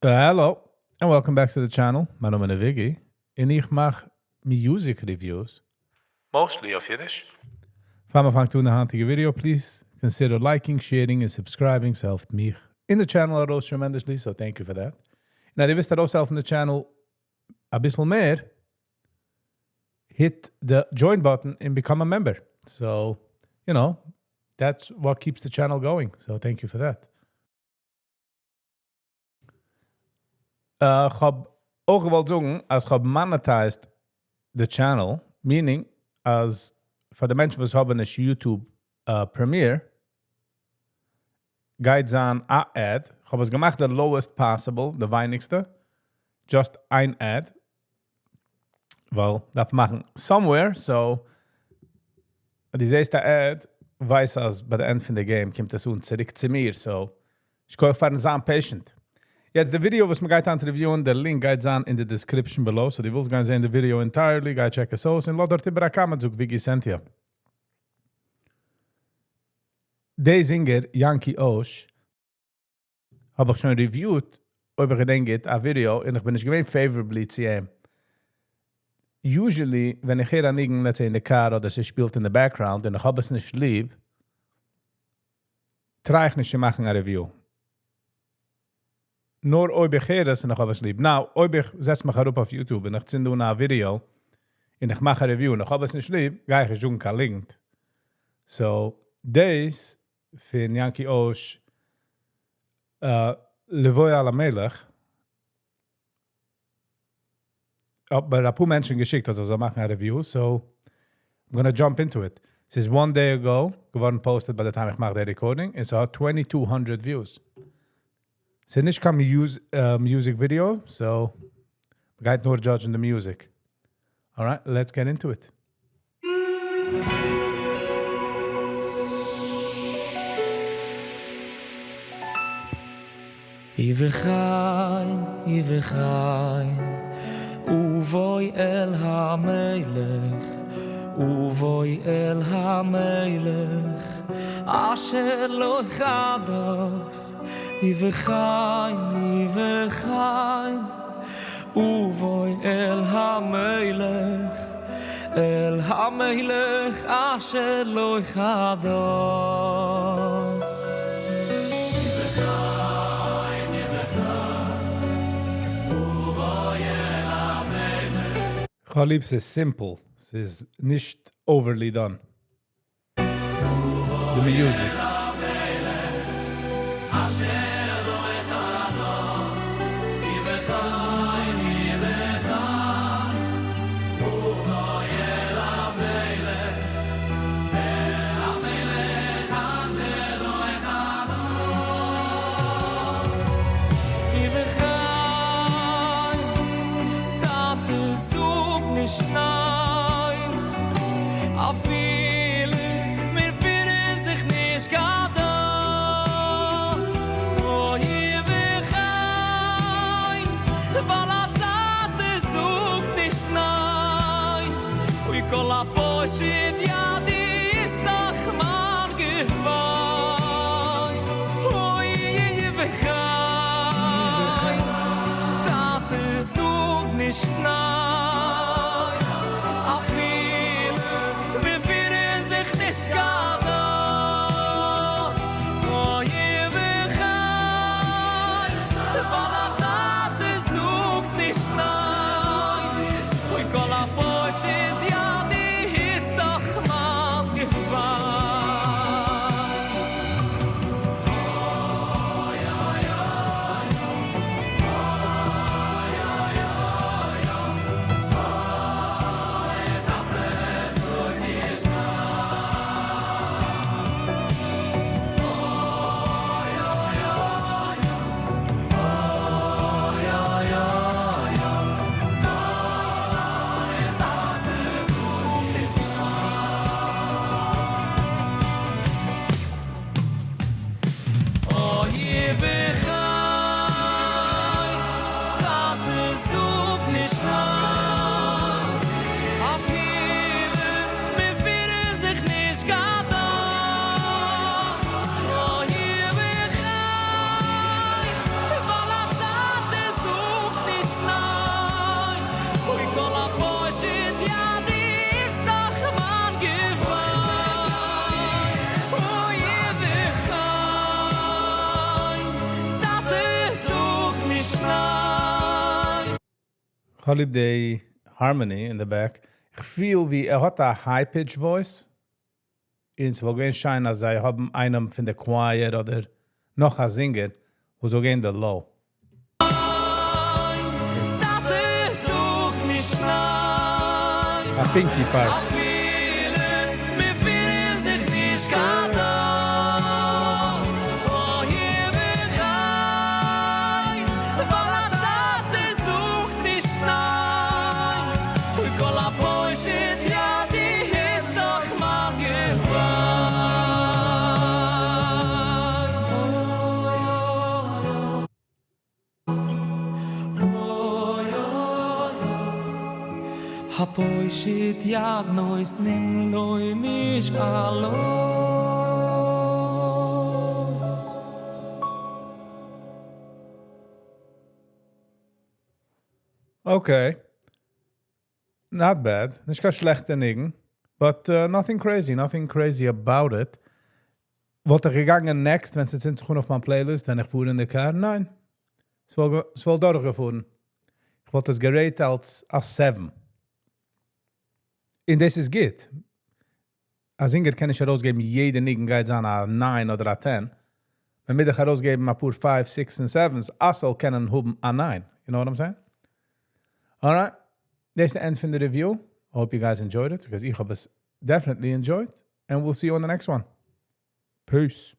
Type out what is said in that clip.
Hello and welcome back to the channel, מיין נאמען איז וויגי און איך מאך music reviews, mostly אויף אידיש. פאר מען פאנגט אן די היינטיגע video, please consider liking, sharing און subscribing, ס'העלפט מיך און די channel ארויס tremendously, so thank you for that. און אז דו ווילסט ארויסהעלפן די channel אביסל מער, hit די join button און become a member. So, you know, that's what keeps the channel going, so thank you for that. כ'האב אויך געוואלט זאגן אז כ'האב monetized די channel, meaning אז פאר די מענטשן וואס האבן נישט YouTube Premier גייט זיין א ad, כ'האב עס געמאכט די lowest possible, די ווייניגסטע, just איין ad, ווייל דארף מאכן somewhere, so אז דו זעסט א ad, ווייס אז ביי די end פון די game קומט עס אן צוריק צו מיר, so שכוח פארן זיין patient. יעצט די ווידיאו וואס מ'גייט היינט review ען, די link גייט זיין אין די description below, so דו ווילסט גיין זען די video entirely, גיי check עס אויס און לאז דארט איבער א comment, זאג וויגי sent ya. די singer יענקי אויש האב איך שוין reviewed, אויב איך געדענק גוט, א ווידיאו און איך בין נישט געווען favorably צו אים. Usually ווען איך הער א ניגון let's say אין די קאר אדער ס'שפילט אין די background און איך האב עס נישט ליב, try איך נישט צו מאכן א review. נאר אויב איך הער עס און איך האב עס ליב. Now, אויב איך זעץ מיך אראפ אויף YouTube און איך צינד אן א ווידיאו און איך מאך א review און איך האב עס נישט ליב, גיי איך נישט זאגן קיין ליגנט. So, דאס פון יענקי אויש לבוא על המלך האט מיר אפאר מענטשן געשיקט אז איך זאל מאכן א review, so I'm gonna jump into it. ס'איז one day ago געווארן posted by the time איך מאך די recording און ס'האט 2200 views. ס'איז נישט קיין music video, so מ'גייט נאר judge ן די music. Alright, let's get into it. ובכן, ובכן, ובוא אל המלך, ובוא אל המלך, אשר לא חדש, ובכן, ובכן, ובוא אל המלך, אל המלך אשר לא חדש. כ'האב ליב ס'איז simple, ס'איז נישט overly done. די music. איך ליב די harmony in the back. איך feel ווי ער האט א high pitch voice. און ס'וואלט געווען שיין, אז זיי האבן איינעם פון די choir אדער נאך א singer, וואס זאל גיין the low. טאטע, זאג נישט ניין. א pinky part. אפילו מיר פירן זיך נישט כדת. אוי, ובכן, ווייל א טאטע זאגט נישט ניין. אוי, כל הפושט יד איז דאך מיין געוויין. אוי, אוי, אוי, אוי, הפושט יד נותנים לו משאלות. Okay. Not bad. נישט קיין שלעכטע ניגון. But nothing crazy, nothing crazy about it. וואלט איך געגאנגען next, ווען ס'איז אויף מיין playlist, ווען איך פאר אין די car? ניין. עס וואלט דורכגעפארן. איך וואלט עס גע rate אלס א 7. און דאס איז גוט. א singer קען נישט ארויסגעבן, יעדע ניגון גייט זיין א 9 אדער א 10. מען מוז דאך ארויסגעבן א פאר 5, 6 און 7s, אז ס'זאל קענען האבן א 9. You know what I'm saying? Alright. That's the end פון the review. I hope you guys enjoyed it, because איך האב עס definitely enjoyed. And we'll see you on the next one. Peace.